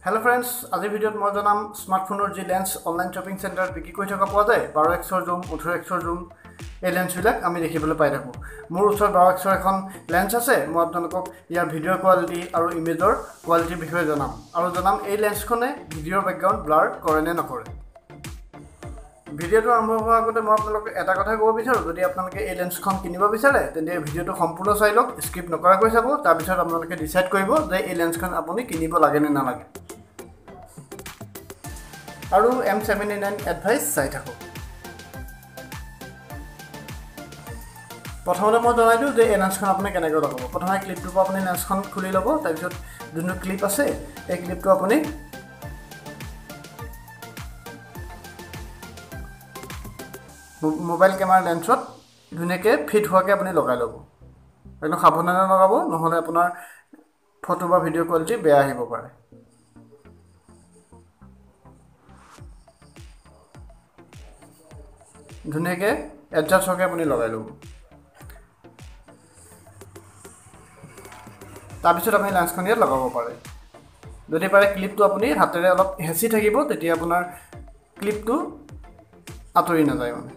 Hello' friends, আজিৰ ভিডিঅ'ত মই জনাম স্মাৰ্টফোনৰ যি লেন্স অনলাইন শ্বপিং চেণ্টাৰত বিক্ৰী কৰি থকা পোৱা যায়, 12x zoom, 18x zoom, এই লেন্সবিলাক আমি দেখিবলৈ পাই থাকোঁ। মোৰ ওচৰত 12x এখন লেন্স আছে। মই আপোনালোকক ইয়াৰ ভিডিঅ' কোৱালিটি আৰু ইমেজৰ কোৱালিটিৰ বিষয়ে জনাম আৰু জনাম এই লেন্সখনে ভিডিঅ'ৰ বেকগ্ৰাউণ্ড ব্লাৰ কৰে নে নকৰে। ভিডিঅ'টো আৰম্ভ হোৱাৰ আগতে মই আপোনালোকক এটা কথা ক'ব বিচাৰোঁ, যদি আপোনালোকে এই লেন্সখন কিনিব বিচাৰে তেন্তে ভিডিঅ'টো সম্পূৰ্ণ চাই লওক, স্কিপ নকৰাকৈ চাব। তাৰপিছত আপোনালোকে ডিচাইড কৰিব যে এই লেন্সখন আপুনি কিনিব লাগে নে নালাগে। আৰু M79 advice চাই থাকক। প্ৰথমতে মই জনাই দিওঁ যে এই লেন্সখন আপুনি কেনেকৈ লগাব। প্ৰথমে ক্লিপটোৰ পৰা আপুনি লেন্সখন খুলি ল'ব। তাৰপিছত যোনটো ক্লিপ আছে এই ক্লিপটো আপুনি মোবাইল কেমেৰা লেন্সত ধুনীয়াকৈ ফিট হোৱাকৈ আপুনি লগাই ল'ব। একদম সাৱধানে লগাব, নহ'লে আপোনাৰ ফটো বা ভিডিঅ' কোৱালিটি বেয়া আহিব পাৰে। ধুনীয়াকৈ এডজাষ্ট হোৱাকৈ আপুনি লগাই ল'ব। তাৰপিছত আপুনি লেন্সখন ইয়াত লগাব পাৰে। যদি পাৰে ক্লিপটো আপুনি হাতেৰে অলপ হেঁচি থাকিব, তেতিয়া আপোনাৰ ক্লিপটো আঁতৰি নাযায়। মানে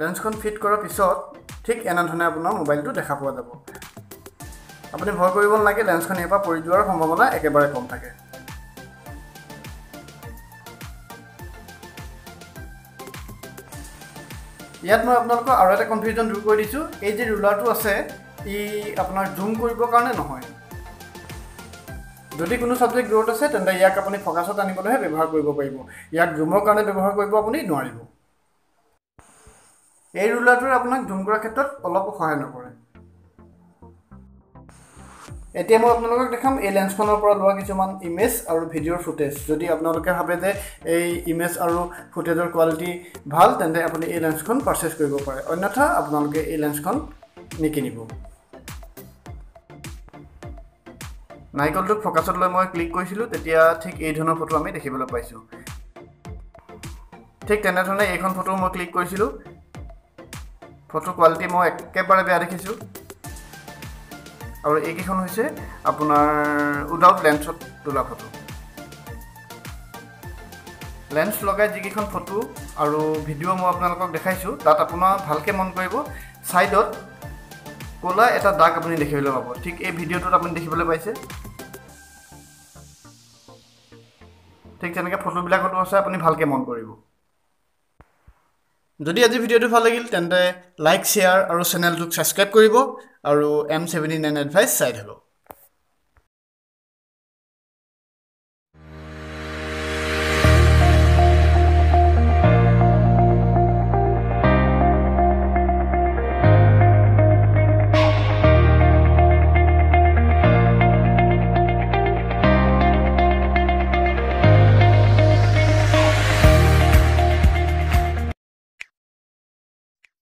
লেন্সখন ফিট কৰাৰ পিছত ঠিক এনেধৰণে আপোনাৰ মোবাইলটো দেখা পোৱা যাব। আপুনি ভয় কৰিব নালাগে, লেন্সখন ইয়াৰ পৰা পৰি যোৱাৰ সম্ভাৱনা একেবাৰে কম থাকে। ইয়াত মই আপোনালোকৰ আৰু এটা কনফিউজন দূৰ কৰি দিছোঁ। এই যে ৰুলাৰটো আছে ই আপোনাৰ জুম কৰিবৰ কাৰণে নহয়। যদি কোনো ছাবজেক্ট দূৰত আছে তেন্তে ইয়াক আপুনি ফ'কাছত আনিবলৈহে ব্যৱহাৰ কৰিব পাৰিব, ইয়াক জুমৰ কাৰণে ব্যৱহাৰ কৰিব আপুনি নোৱাৰিব। এই ৰুলাৰটোৱে আপোনাক জুম কৰাৰ ক্ষেত্ৰত অলপো সহায় নকৰে। এতিয়া মই আপোনালোকক দেখাম এই লেন্সখনৰ পৰা লোৱা কিছুমান ইমেজ আৰু ভিডিঅ'ৰ ফুটেজ। যদি আপোনালোকে ভাবে যে এই ইমেজ আৰু ফুটেজৰ কোৱালিটি ভাল, তেন্তে আপুনি এই লেন্সখন পাৰচেছ কৰিব পাৰে, অন্যথা আপোনালোকে এই লেন্সখন নিকিনিব। নাৰিকলটোক ফ'কাছত লৈ মই ক্লিক কৰিছিলোঁ, তেতিয়া ঠিক এই ধৰণৰ ফটো আমি দেখিবলৈ পাইছোঁ। ঠিক তেনেধৰণে এইখন ফটো মই ক্লিক কৰিছিলোঁ, ফটো কোৱালিটি মই একেবাৰে বেয়া দেখিছোঁ। আৰু এইকেইখন হৈছে আপোনাৰ উইদাউট লেন্সত তোলা ফটো। লেন্স লগাই যিকেইখন ফটো আৰু ভিডিঅ' মই আপোনালোকক দেখাইছোঁ, তাত আপোনাৰ ভালকৈ মন কৰিব, ছাইডত ক'লা এটা দাগ আপুনি দেখিবলৈ পাব। ঠিক এই ভিডিঅ'টোত আপুনি দেখিবলৈ পাইছে। ঠিক তেনেকৈ ফটোবিলাকতো আছে, আপুনি ভালকৈ মন কৰিব। যদি আজি ভিডিঅ'টো ভাল লাগিল তেন্তে লাইক, শ্বেয়াৰ আৰু চেনেলটোক ছাবস্ক্ৰাইব কৰিব আৰু M79 advice চাই থাকক।